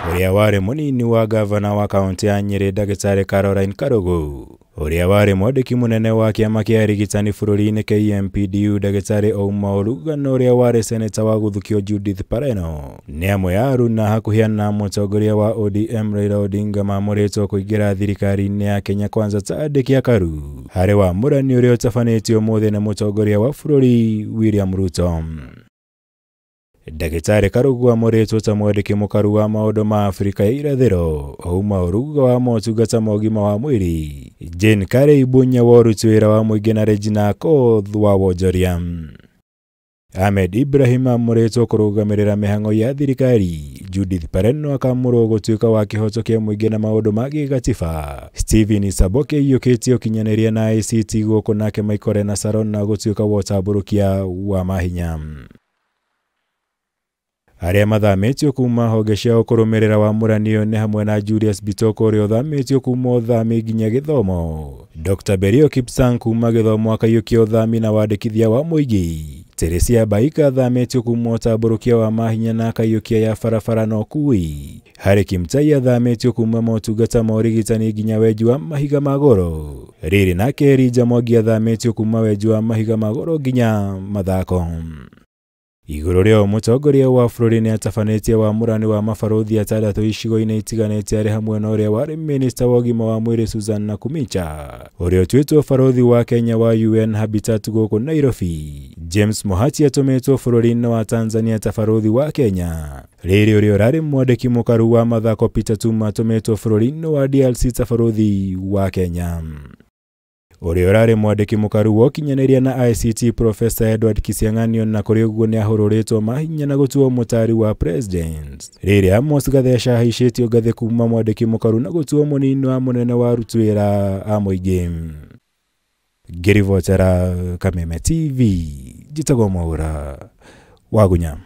Ũrĩa warĩ mũnini wa gavana wa kaũntĩ ya Nyĩrĩ Ndagĩtarĩ Caroline Karugu, ũrĩa warĩ mwandĩki mũnene wa kĩama kĩa arigitani bũrũri-inĩ KMPDU Ndagĩtarĩ Ouma Oluga na ũrĩa warĩ seneta wa gũthukio Judith Pareno nĩ amwe a aruna hakuhĩ na mũtongoria wa ODM Raila Odinga mamũrĩtwo kũingĩra thirikari-inĩ ya Kenya Kwanza ta andĩki akaru harĩ wamũrani ũrĩa ũtabanĩtio ũmũthĩ nĩ mũtongoria wa bũrũri William Ruto. Ndagĩtarĩ Karugu amũrĩtwo ta mwandĩki mũkaru wa maũndũ ma Afrika ya irathĩro, Ouma Oluga wa motungata ma ũgima wa mwĩrĩ, Jane Karĩ Ibunya wa ũruti wĩra wa mũingĩ na Regina Akoth wa wonjoria. Ahmed Ibrahim amũrĩtwo kũrũgamĩrĩra mĩhang'o ya thirikari, Judith Pareno akamũrwo gũtuĩka wa kĩhoto kĩa mũingĩ na maũndũ ma gĩgatiba, Stephen Saboke aiyũkĩtie ũkinyanĩria na ICT gũkũ nake Michael Nasarona gũtuĩka wa ũtambũrũkia wa mahinya. Arĩa mathamĩtio kuma honge ciao kũrũmĩrĩra wamũranio nĩ hamwe na Julius Bitoko ũrĩa ũthamĩtio kuma ũthami nginya gĩthomo, Dr. Berio Kipsang kuma gĩthomo akaiyũkia ũthami na wandĩkithia wa mũingĩ, Teresia Baika athamĩtio kuma ũtambũrũkia wa mahinya na akaiyũkia ya barabara na ũkuui, Harry Kimtai athamĩtio kuma motungata ma ũrigitani nginya wenji wa mahiga ma goro, Rĩrĩ nake Elijah Mwangi athamĩtio kuma wenji wa mahiga ma goro nginya mathako. Igũrũ rĩa mũtongoria wa bũrũri nĩ atabanĩtie wamũrani wa mabarũthi atandatũ icigo-inĩ itiganĩte arĩ hamwe na ũrĩa warĩ minista wa ũgima wa mwĩrĩ Susan Nakhumicha, ũrĩa ũtuĩtwo barũthi wa Kenya wa UN Habitat gũkũ Nairobi. James Mohati atũmĩtwo bũrũri-inĩ wa Tanzania ta barũthi wa Kenya. Rĩrĩ ũrĩa ũrarĩ mwandĩki mũkaru wa mathako Peter Tuma atũmĩtwo bũrũri-inĩ wa DRC ta barũthi wa Kenya. Ũrĩa ũrarĩ mwandĩki mũkaru wa ũkinyanĩria na ICT Professor Edward Kisiang'anio na kũrĩ ũguo nĩ ahũrũrĩtwo mahinya na gũtuo mũtari wa president. Rĩrĩ Amos Gatheca ahaicĩtio ngathĩ kuma mwandĩki mũkaru na gũtuo mũnini wa mũnene wa aruti wĩra a mũingĩ. Ngĩribotera Kameme TV, njĩtagwo Mwaũra Wagunya.